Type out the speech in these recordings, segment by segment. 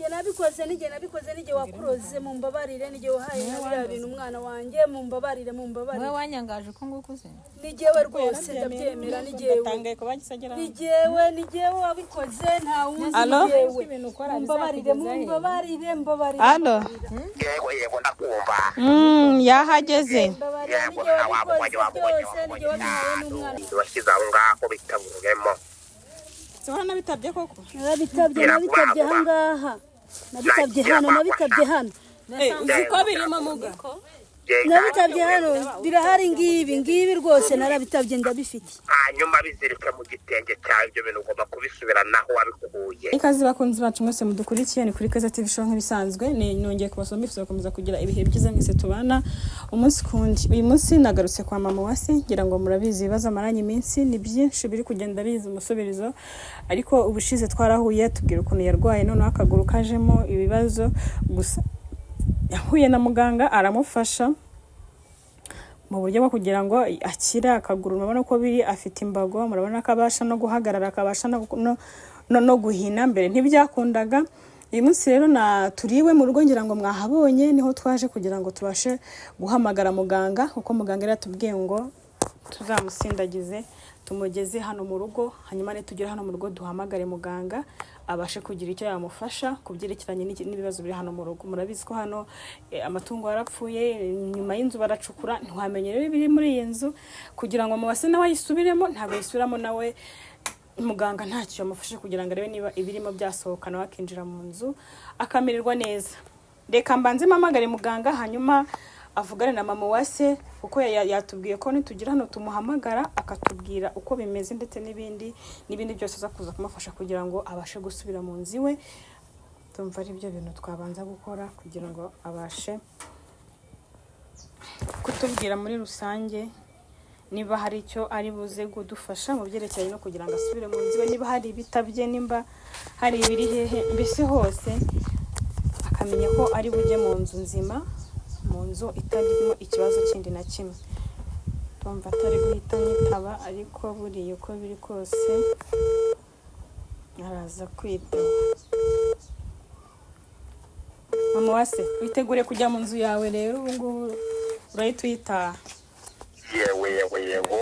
Nijye nabikoze, nijye nabikoze, nijye wakuroze, mumbabarire, nijye wahaye na biriya bintu umwana wanjye, mumbabarire, Wowe mumbabarire. Wanyangaje uko nguko uzi. Nijyewe rwose, ndabyemera, nijyewe. Ndatangaye kuba gisagera. Nijyewe, nijyewe wabikoze, nta wundi. Alo? Nijyewe. Ibintu ukora Mumbabarire. bizakugeza he? Mumbabarire, mbabarire. Alo. Yego, yego, ndakumva. Yahageze. Mbabarire. Yego. Nijye Wabonye? wabikoze Wabonye? byose, nijye wabihaye n'umwana. Washyize aho ngaho bitabungemo. Wanabitabye koko? Narabitabye, nabitabye ahangaha, nabitabye hano, nabitabye hano. Uzi ko birimo muga? Nabitabye hano, birahari, ngibi, ngibi rwose, narabitabye, ndabifite. Hanyuma bizirike mu gitenge cyawe, ibyo bintu ugomba kubisubiranaho wabikuye. Ikaze bakunzi bacu mwese mudukurikiye, ni kuri Keza TV Show nk'ibisanzwe. Ni nongeye kubasoma, mbifuriza gukomeza kugira ibihe byiza mwese tubana umunsi ku wundi. Uyu munsi nagarutse kwa mama Uwase, ngira ngo murabizi ibibazo amaranye iminsi ni byinshi biri kugenda biza umusubirizo, ariko ubushize twarahuye tubwira ukuntu yarwaye, noneho akaguru kajemo ibibazo, gusa yahuye na muganga aramufasha mu buryo bwo kugira ngo akire akaguru. Murabona ko biri, afite imbago, murabona ko abasha no guhagarara, akabasha no guhina, mbere ntibyakundaga. Uyu munsi rero na turiwe mu rugo, ngira ngo mwahabonye, niho twaje kugira ngo tubashe guhamagara muganga, kuko muganga yari yatubwiye ngo tuzamusindagize tumugeze hano mu rugo, hanyuma nitugera hano mu rugo duhamagare muganga abashe kugira icyo yamufasha ku byerekeranye n'ibibazo biri hano mu rugo. Murabizi ko hano amatungo yarapfuye, nyuma y'inzu baracukura, ntiwamenya rero ibiri muri iyi nzu. Kugira ngo mubase nawe ayisubiremo, ntabwo ayisubiramo nawe muganga ntacyo yamufashe kugira ngo arebe niba ibirimo byasohoka, nawe akinjira mu nzu akamererwa neza. Reka mbanze mpamagare muganga, hanyuma avugane na mama Uwase, kuko yatubwiye ko nitugira hano tumuhamagara akatubwira uko bimeze, ndetse n'ibindi n'ibindi byose aza kuza kumufasha kugira ngo abashe gusubira mu nzu iwe. Tumva ari byo bintu twabanza gukora kugira ngo abashe kutubwira muri rusange niba hari icyo ari buze kudufasha mu byerekeranye no kugira ngo asubire mu nzu iwe, niba hari ibitabye, nimba hari ibiri hehe, mbese hose akamenya ko ari bujye mu nzu nzima, mu nzu itarimo ikibazo kindi na kimwe. Ndumva atari guhita nyitaba, ariko buriya uko biri kose araza kwitaba. Mama Uwase, witegure kujya mu nzu yawe rero, ubu ngubu urahita uyitaha. Yewe, yego, yego.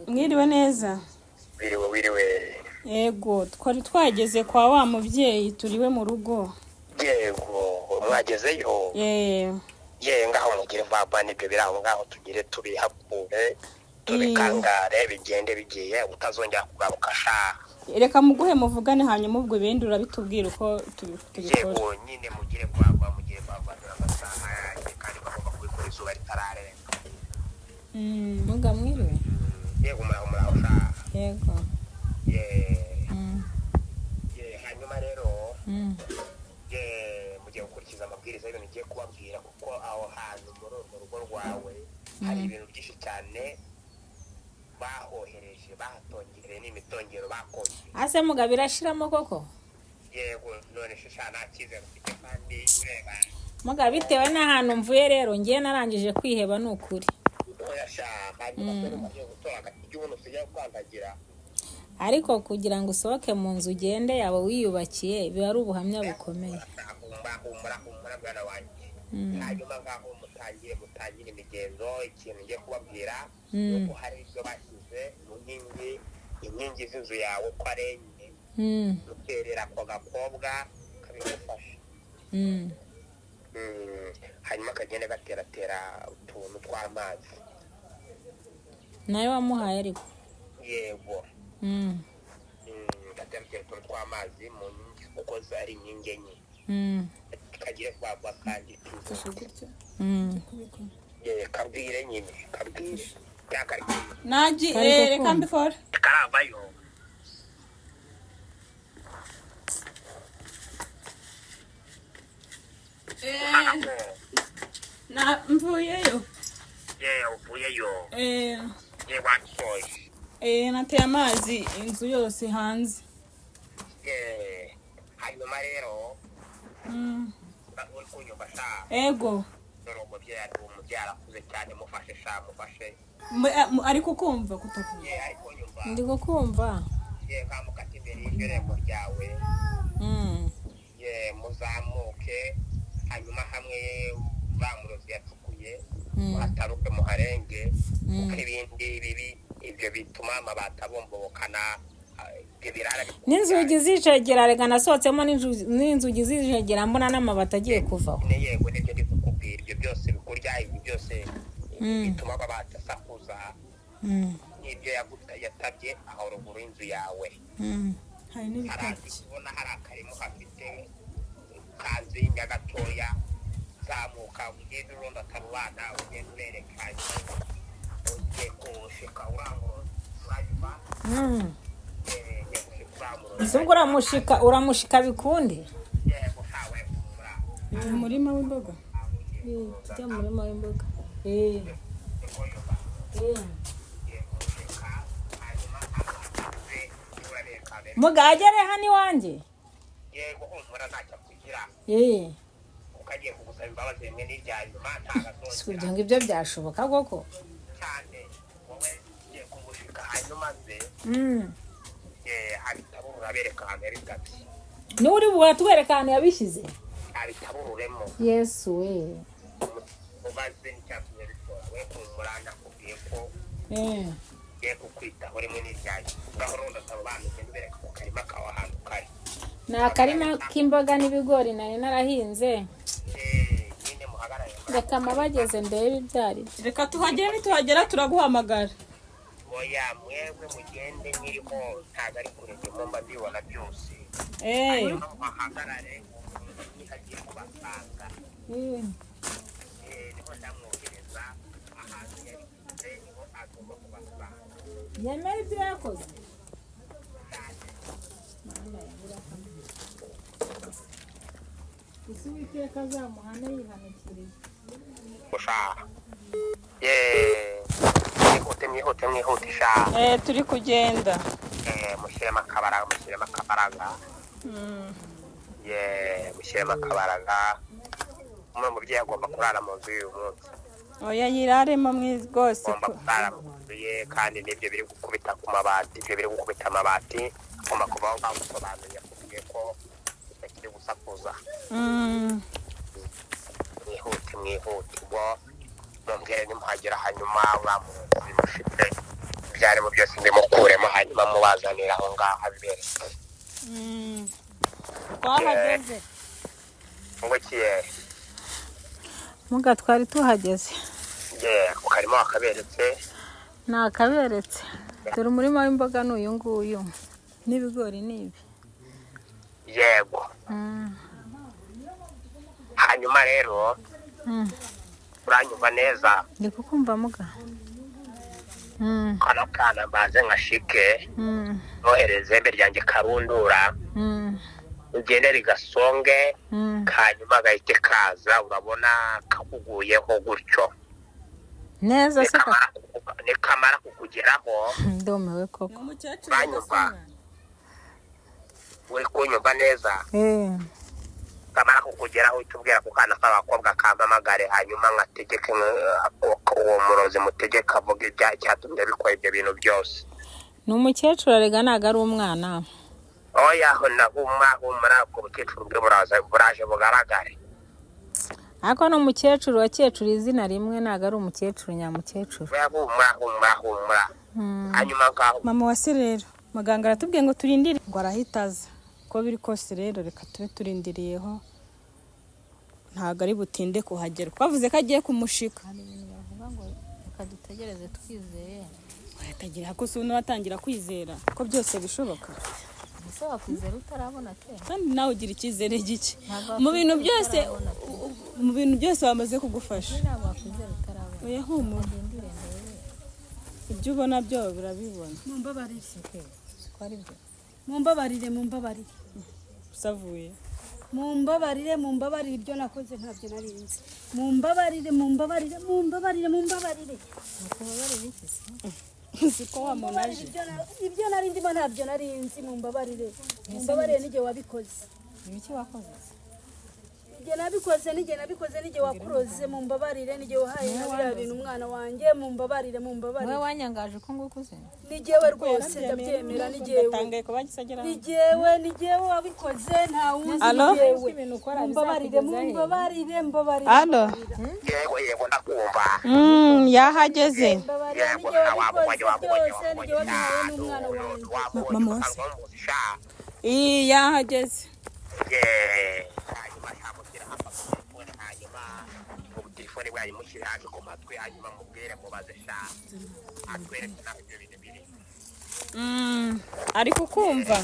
Mwiriwe neza? Wiriwe, wiriwe. Yego, twari twageze kwa wa mubyeyi, turiwe mu rugo. Yego, mwagezeyo? Yeee. Ye, ngaho mugire vava, nibyo biri aho ngaho, tugire tubihakure, tubikangare, bigende bigiye utazongera kugaruka sha. Reka muguhe muvugane, hanyuma ubwo ibindi urabitubwira uko tubikora. Yego nyine, mugire vava, mugire vava, dore amasaha yanjye kandi bagomba kubikora izuba ritararenga. Muga, mwiriwe. Yego, muraho, muraho sha. Yego. Ye. Ye, hanyuma rero ye, mugiye gukurikiza amabwiriza y'ibintu ngiye kubabwira, kuko aho hantu muri urwo rugo rwawe hari ibintu byinshi cyane bahohereje, bahatongereye n'imitongero bakoze. Ase muga, birashiramo koko? Yego, none shisha nta cyizere ufite kandi ureba. Muga, bitewe n'ahantu mvuye rero, ngiye narangije kwiheba, ni ukuri. Oya sha, hanyuma dore umaze gutora agati ubundi usigaye ukandagira. Ariko kugira ngo usohoke mu nzu ugende yaba wiyubakiye, biba ari ubuhamya bukomeye. Humura, humura, humura mwana wanjye. Hanyuma ngaho mutangire, mutangire imigenzo. Ikintu ngiye kubabwira ni uko hari ibyo bashyize mu nkingi, inkingi z'inzu yawe uko ari enye, uterera ako gakobwa kabigufasha. Hanyuma kagenda gateratera utuntu tw'amazi. Nawe wamuhaye ariko? Yego. Gateratera utuntu tw'amazi mu nkingi kuko ari inkingi enye. Kagire vuba kandi Gutya. Ye, kabwire nyine, kabwire cyakari. Naji. Kari Reka kukumva. mbikore. Karavayo. Na mvuyeyo. Ye, uvuyeyo? Ye, wabisoje? Nateye amazi inzu yose hanze. Ye, hanyuma rero uri kunyumva sha? Ego. Dore umubyeyi ari, umubyeyi arakuze cyane, mufashe sha, mufashe. Ari kukumva kutavuga. Ye, ari kunyumva? Ndi kukumva. Ye, nkamukata imbere y'iryo rembo ryawe. Ye. Muzamuke, hanyuma hamwe bamurozi yacukuye muhataruke, muharenge, kuko ibindi bibi ibyo bituma amabati abombobokana, ibyo birara N'inzugi zijegera, reka nasohotsemo n'inzugi zijegera, mbona n'amabati agiye kuvaho. Ne, yego, nibyo ndi kukubwira. Ibyo byose bikurya, ibyo byose bituma amabati asakuza, n'ibyo yatabye aho ruguru y'inzu yawe. Hari Harazi n'ibitoki. Kubona hari akarima hafite kazinya gatoya, zamuka ugende uronda akarubana, ugende ubereka, ugiye kuwushika urangura, uranyuma. Ugiye gushika urangura. Ese ubwo uramushika bikunde? Yego, hawe humura. Ni umurima w'imboga. Tujya mu murima w'imboga. Niko yuba ugiye kuwushika, hanyuma amazi urareka. Mugagere hano iwanjye. Yego, humura, ntacyo akugira, kuko agiye kugusaba imbabazi rimwe n'irya nyuma, ntabwo Si azongera. ibyo ngibyo byashoboka koko? Cyane, wowe ugiye kumushika, hanyuma ze abitaburura, abereka ahantu yabitabye. Niwe uri buhatwereka ahantu yabishyize? Abitabururemo. Yesu we! Mubaze n'icyatumye bikora. We humura, nakubwiye ko ngiye kukwitaho rimwe n'iryanyu. Ngaho rundi asaba abantu, ugenda ubereka ku karima kawe ahantu kari. Ni akarima k'imboga n'ibigori nari narahinze. Nyine muhagarare muri Reka mabageze ndebe ibyo ari byo. Reka tuhagere, nituhagera turaguhamagara. Oya, mwebwe mugende, nyiriho ntabwo ari kure, ndimo mba mbibona byose. Hanyuma muhagarare, nihagiye kubasanga, niho ndamwohereza ahantu yabishyize, niho agomba kubasanga. Yemera ibyo yakoze. Gusa Uwiteka azamuhane yihanukiriye. Sha, yeee, mwihute, mwihute, mwihute sha. Turi kugenda. Mushyiremo akabaraga, mushyiremo akabaraga. Yeee, mushyiremo akabaraga. Umwe mubyeyi agomba kurara mu nzu y'uyu munsi. Oya, yiraremo rwose. Agomba kurara mu nzu ye, kandi n'ibyo biri gukubita ku mabati, ibyo biri gukubita amabati, agomba kubaho bamusobanuriye, akubwiye ko bitakiri gusakuza. Mwihute, mwihute. Ubwo mumbwire nimuhagera, hanyuma uramuzi mushike ibyarimo byose mbimukuremo, hanyuma mubazanira aho ngaho abibereke. Twahageze. Ngo kiye? Muga, twari tuhageze. Ye, ako karima wakaberetse? Nakaberetse. Dore umurima w'imboga ni uyu nguyu, n'ibigori ni ibi. Yego. Hanyuma rero, uranyumva neza? Ndi kukumva, muga. Kano kana mbanze nkashike, nohereze ihembe ryanjye karundura, ugende rigasonge, hanyuma gahite kaza, urabona kakuguyeho gutyo. Neza se? Nikamara kukugeraho. Ndumiwe koko. Umukecuru. Uranyumva? Uri kunyumva neza? Eh. Kamara kukugeraho, uhita ubwira ku kana k'abakobwa kampamagare, hanyuma nkategeke uwo murozi, mutegeke avuga icyatumye bikora ibyo bintu byose. Ni umukecuru arega, ntabwo ari umwana. Oya, humura, humura, ubwo bukecuru bwe buraza, buraje bugaragare. Ariko ni umukecuru wakecuru izina rimwe, ntabwo ari umukecuru nyamukecuru. Oya, humura, humura, humura. Hanyuma ngaho. Mama wa se rero, muganga aratubwiye ngo turindire, ngo arahita aza. Uko biri kose rero, reka tube turindiriyeho, ntabwo ari butinde kuhagera, kuko avuze ko agiye kumushika. Hari ibintu bavuga ngo reka dutegereze twizeye. Watagira ko se unatangira kwizera ko byose bishoboka? Ese wakwizera utarabona te? Kandi nawe ugira icyizere gike Ntabwo mu bintu wakwizera byose. utarabona. Mu bintu byose bamaze kugufasha. Ntabwo wakwizera utarabona. Oya, humura. Ndindire ndebe. Ibyo ubona byo birabibona. Mumbabarire. Siko ari byo. Mumbabarire, mumbabarire. Usavuye. Mumbabarire, mumbabarire, ibyo nakoze ntabyo nari nzi. Mumbabarire, mumbabarire, mumbabarire, mumbabarire. Mukubabarire iki se? Uzi ko wa muntu aje. Ibyo nari ndimo ntabyo nari nzi. Mumbabarire, mumbabarire, n'igihe wabikoze. Ibiki wakoze se? Nijye nabikoze, nijye nabikoze, nijye wakuroze, mumbabarire, nijye wahaye na biriya bintu umwana wanjye, mumbabarire, Wowe mumbabarire. Wanyangaje uko nguko uzi. Nijyewe rwose, ndabyemera, nijyewe. Ndatangaye kuba gisagera hano. Nijyewe, nijyewe wabikoze, nta wundi. Alo? Nijyewe. Ibintu ukora Mumbabarire. bizakugeza he? Mumbabarire, mbabarire. Alo. Yego, yego, ndakumva. Yahageze. Mbabarire. Yego. Nijye Wabonye, wabikoze wabonye. byose, nijye wabihaye n'umwana wanjye. Wabonye. Mama wase. Usanzwe wamuzi sha. Ii, yahageze. Ye, hanyuma shamushyira hafi ku telefone, hanyuma ubu telefone bwanyu mushyire hafi ku matwi, hanyuma mubwire, mubaze sha, atwereke naho ibyo bintu biri. Ari kukumva.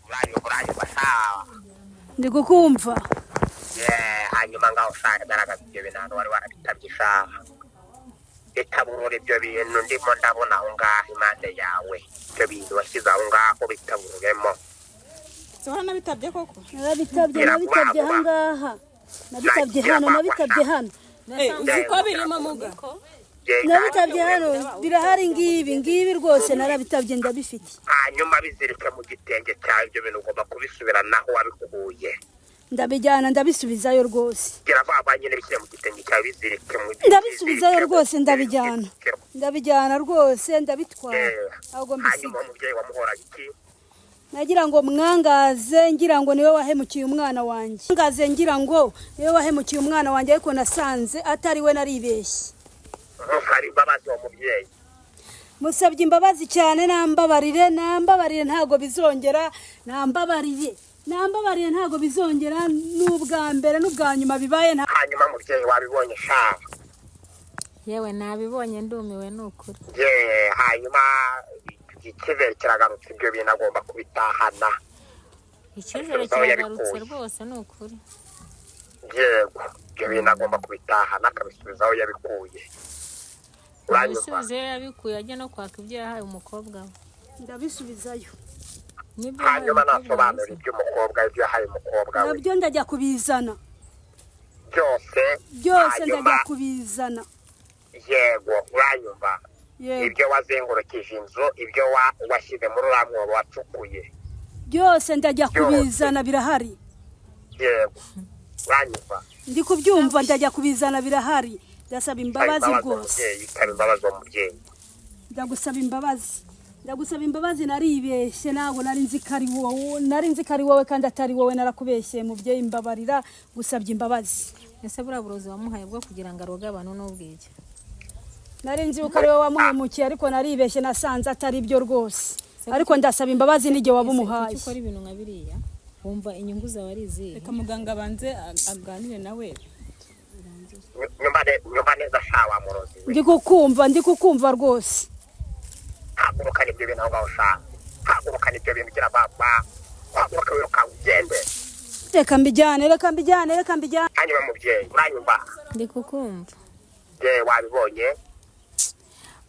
Uranyumva, uranyumva sha? Ndi kukumva. Ye, hanyuma ngaho sha, garagaza ibyo bintu ahantu wari warabitabye sha, bitaburura ibyo bintu ndimo ndabona aho ngaho impande yawe, ibyo bintu washyize aho ngaho bitabururemo. Se waranabitabye koko? Narabitabye, nabitabye ahangaha, nabitabye hano, nabitabye hano. Eh, uzi ko birimo muga? Ye, Nabitabye hano, birahari, ngibi, ngibi rwose, narabitabye, ndabifite. Hanyuma bizirike mu gitenge cyawe, ibyo bintu ugomba kubisubiranaho wabikuye. Ndabijyana, ndabisubizayo rwose. Gira vuba nyine, bishyire mu gitenge cyawe, bizirike mu Ndabisubizayo rwose, ndabijyana, ndabijyana rwose, ndabitwara, ntabwo Hanyuma mbisiga. umubyeyi wamuhoraga iki? Nagira ngo mwangaze, ngira ngo niwe wahemukiye umwana wanjye, mwangaze ngira ngo niwe wahemukiye umwana wanjye, ariko nasanze atari we, naribeshye. Musaba imbabazi uwo mubyeyi. Musabye imbabazi cyane, nambabarire, nambabarire, ntabwo bizongera, nambabarire, nambabarire, ntabwo bizongera, n'ubwa mbere n'ubwa nyuma bibaye nta. Hanyuma mubyeyi, wabibonye sha? Yewe, nabibonye, ndumiwe ni ukuri. Ye, hanyuma icyizere kiragarutse, ibyo bintu agomba kubitahana. Icyizere Aho kiragarutse yabikuye. rwose ni ukuri. Yego, ibyo bintu agomba kubitahana, akabisubiza aho yabikuye, uranyumva? Ibisubizo iyo yabikuye, ajya no kwaka ibyo yahaye umukobwa we. Ndabisubizayo. N'ibyo yahaye Hanyuma umukobwa we nasobanura se. iby'umukobwa, ibyo yahaye umukobwa we. Nabyo ndajya kubizana. Byose. Byose. Hanyuma Ndajya kubizana. Yego, uranyumva? Yego. Ibyo wazengurukije inzu, ibyo washyize muri uriya mwobo wacukuye. Byose ndajya Byose. kubizana, birahari. Yego, uranyumva? Ndi kubyumva, ndajya kubizana, birahari, ndasaba Saba imbabazi imbabazi uwo rwose. mubyeyi, saba imbabazi uwo mubyeyi. Ndagusaba imbabazi, ndagusaba imbabazi, naribeshye, ntabwo nari nzi ko ari wowe, nari nzi ko ari wowe kandi atari wowe, narakubeshye mubyeyi, mbabarira, gusabye imbabazi. Ese buriya burozi wamuhaye bwo kugira ngo aroge abantu n'ubwige? Nari nzi yuko ari wowe wamuhemukiye, ariko naribeshye, nasanze atari byo rwose, ariko ndasaba imbabazi n'igihe wabumuhaye. Kuki ukora ibintu nka biriya, wumva inyungu zawe ari izihe? Reka muganga abanze aganire nawe. Nyumva neza sha, wa murozi we. Ndi kukumva, ndi kukumva rwose. Hagurukana ibyo bintu aho ngaho sha, hagurukana ibyo bintu, gira baba, haguruka, wiruka ugende. Reka mbijyane, reka mbijyane, reka mbijyane. Hanyuma mubyeyi, uranyumva? Ndi kukumva. Ye, wabibonye?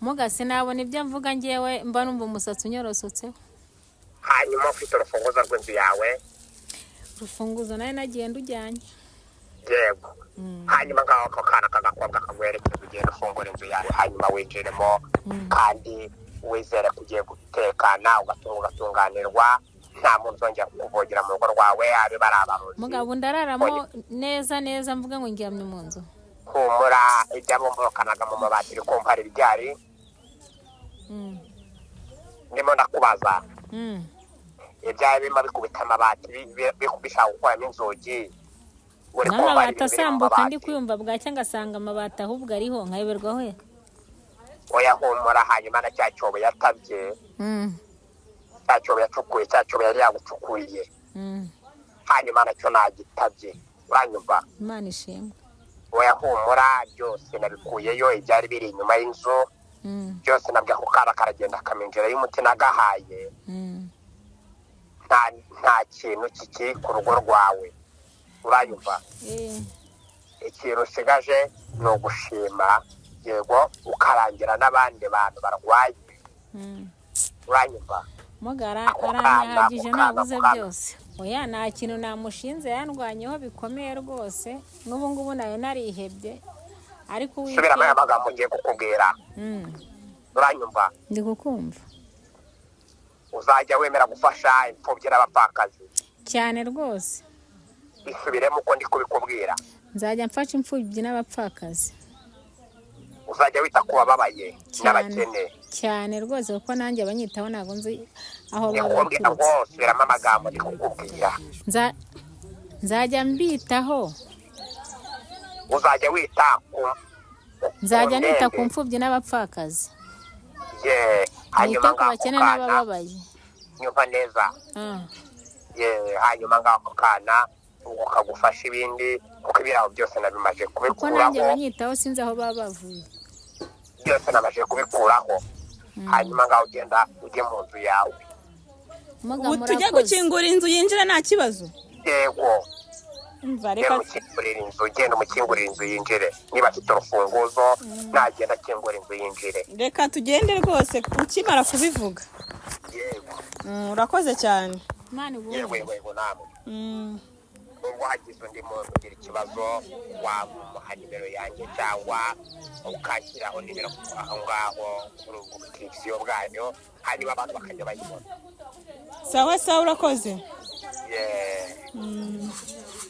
Muga sinabona ibyo mvuga, ngewe mba numva umusatsi unyorosotseho. Hanyuma ufite urufunguzo rw'inzu yawe? Urufunguzo nawe nagiye ndujyanye. Yego, hanyuma ngaho ako kana k'agakobwa kaguherekeza, ugenda ufungura inzu yawe, hanyuma winjiremo, kandi wizere ko ugiye gutekana, ugatunga, ugatunganirwa, nta muntu uzongera kukuvogera mu rugo rwawe, abe bari abarozi. Mugabo, ndararamo neza neza, mvuga ngo ndyamye mu nzu. Humura, ibyabomborokanaga mu mabati uri kumva hari ibyari ndimo ndakubaza. Ibyawe birimo bikubita amabati, bishaka gukuramo inzugi, uri kumva hari N'amabati ibintu biri mu asambuka ndi mabati. kuyumva, bwacya ngasanga amabati ahubwo ariho, nkayoberwa he. Oya, humura. Hanyuma na cya cyobo yatabye, cya cyobo yacukuye, cya cyobo yari yagucukuriye, hanyuma nacyo nagitabye, uranyumva? Imana ishimwe. Oya, humura, byose nabikuyeyo, ibyari biri inyuma y'inzu byose nabwo ako kana karagenda kaminjira y'umuti nagahaye. Nta kintu kikiri ku rugo rwawe, uranyumva? Eh. Ikintu usigaje ni ugushima, yego, ukarangira n'abandi bantu barwaye. Uranyumva? Mugara Ako kana, aranyahagije ako kana, nabuze ako kana. byose. Oya, nta kintu namushinze, yandwanyeho bikomeye rwose, n'ubu ngubu nayo narihebye, ariko Subiramo aya Uwiteka magambo ngiye kukubwira. Uranyumva? Ndi kukumva. Uzajya wemera gufasha imfubyi n'abapfakazi? Cyane rwose. Bisubiremo uko ndi kubikubwira. Nzajya mfasha imfubyi n'abapfakazi. Uzajya wita ku bababaye Cyane. n'abakene. Cyane rwose, kuko nanjye abanyitaho ntabwo nzi aho Ndi baba kukubwira ngo baturutse. subiramo amagambo ndi kukubwira. Nzajya mbitaho. Uzajya wita ku Nzajya nita ku ndembe. mfubyi n'abapfakazi. Ye, hanyuma Nita ku ngako bakene kana n'abababaye. Nyumva neza. Ah, Ye, hanyuma ngako kana ubwo kagufasha ibindi, kuko ibiraho byose nabimaje kuko nanjye kubikuraho. abanyitaho sinzi aho baba bavuye. Byose namaze kubikuraho. Hanyuma ngaho ugenda ujye mu nzu yawe. Muga Ubu tujya murakoze. gukingura inzu yinjira nta kibazo? Yego. Umva, Genda reka. umukingurire inzu, genda umukingurire inzu yinjire. Niba afite urufunguzo, nagenda akingura inzu yinjire. Reka tugende rwose ukimara kubivuga. Yego. Urakoze cyane. Imana iguhe Yego, yego, yego, namwe. Nubwo hagize undi muntu ugira ikibazo, wamuha nimero yanjye cyangwa ukashyiraho nimero aho ngaho kuri ubwo televiziyo bwanyu, hanyuma abantu bakajya bayibona. Sawa sawa, urakoze. Yeah.